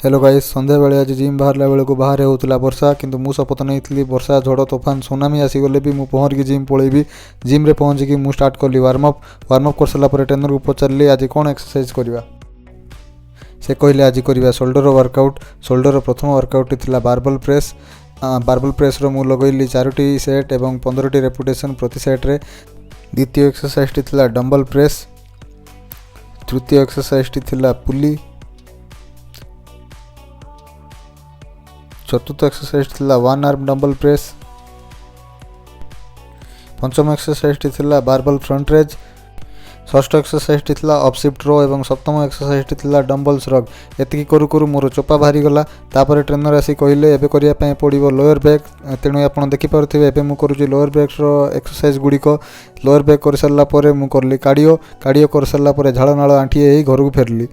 Hello guys, ସନ୍ଧ୍ୟାବେଳେ ଆଜି gym ବାହାରିଲା ବେଳକୁ ବାହାରେ ହେଉଥିଲା ବର୍ଷା। କିନ୍ତୁ ମୁଁ ଶପଥ ନେଇଥିଲି, ବର୍ଷା, ଝଡ଼, ତୋଫାନ, ସୁନାମି ଆସିଗଲେ ବି ମୁଁ ପହଁରିକି ଜିମ୍ ପଳେଇବି। ଜିମ୍ରେ ପହଞ୍ଚିକି ମୁଁ ଷ୍ଟାର୍ଟ କଲି ୱାର୍ମ ଅପ୍। ୱାର୍ମ ଅପ୍ କରିସାରିଲା ପରେ ଟ୍ରେନରକୁ ପଚାରିଲି, ଆଜି କ'ଣ ଏକ୍ସରସାଇଜ୍ କରିବା? ସେ କହିଲେ, ଆଜି କରିବା ସୋଲ୍ଡର ୱାର୍କଆଉଟ୍। ସୋଲ୍ଡର ପ୍ରଥମ ୱାର୍କଆଉଟ୍ଟି ଥିଲା ବାର୍ବଲ ପ୍ରେସ୍। ବାର୍ବଲ ପ୍ରେସ୍ର ମୁଁ ଲଗେଇଲି ଚାରୋଟି ସେଟ୍ ଏବଂ 15ଟି ରେପୁଟେସନ୍ ପ୍ରତି ସେଟ୍ରେ। ଦ୍ୱିତୀୟ ଏକ୍ସରସାଇଜ୍ଟି ଥିଲା ଡମ୍ବଲ ପ୍ରେସ୍। ତୃତୀୟ ଏକ୍ସରସାଇଜ୍ଟି ଥିଲା ପୁଲି। ଚତୁର୍ଥ ଏକ୍ସରସାଇଜ୍ ଥିଲା ୱାନ୍ ଆର୍ମ ଡମ୍ବଲ ପ୍ରେସ୍। ପଞ୍ଚମ ଏକ୍ସରସାଇଜ୍ଟି ଥିଲା ବାର୍ବଲ ଫ୍ରଣ୍ଟ ରେଜ୍। ଷଷ୍ଠ ଏକ୍ସରସାଇଜ୍ଟି ଥିଲା ଅପସିଫ୍ଟ ରୋ ଏବଂ ସପ୍ତମ ଏକ୍ସରସାଇଜ୍ଟି ଥିଲା ଡମ୍ବଲ ଶ୍ରଗ୍। ଏତିକି କରୁ କରୁ ମୋର ଚୋପା ବାହାରିଗଲା। ତାପରେ ଟ୍ରେନର ଆସି କହିଲେ, ଏବେ କରିବା ପାଇଁ ପଡ଼ିବ ଲୋୟର ବ୍ୟାକ୍। ତେଣୁ ଆପଣ ଦେଖିପାରୁଥିବେ, ଏବେ ମୁଁ କରୁଛି ଲୋୟର ବ୍ୟାକ୍ର ଏକ୍ସରସାଇଜ୍ ଗୁଡ଼ିକ। ଲୋୟର ବ୍ୟାକ୍ କରିସାରିଲା ପରେ ମୁଁ କଲି କାର୍ଡ଼ିଓ। କାର୍ଡ଼ିଓ କରିସାରିଲା ପରେ ଝାଳ ନାଳ ଆଣ୍ଠିଏ ହେଇ ଘରକୁ ଫେରିଲି।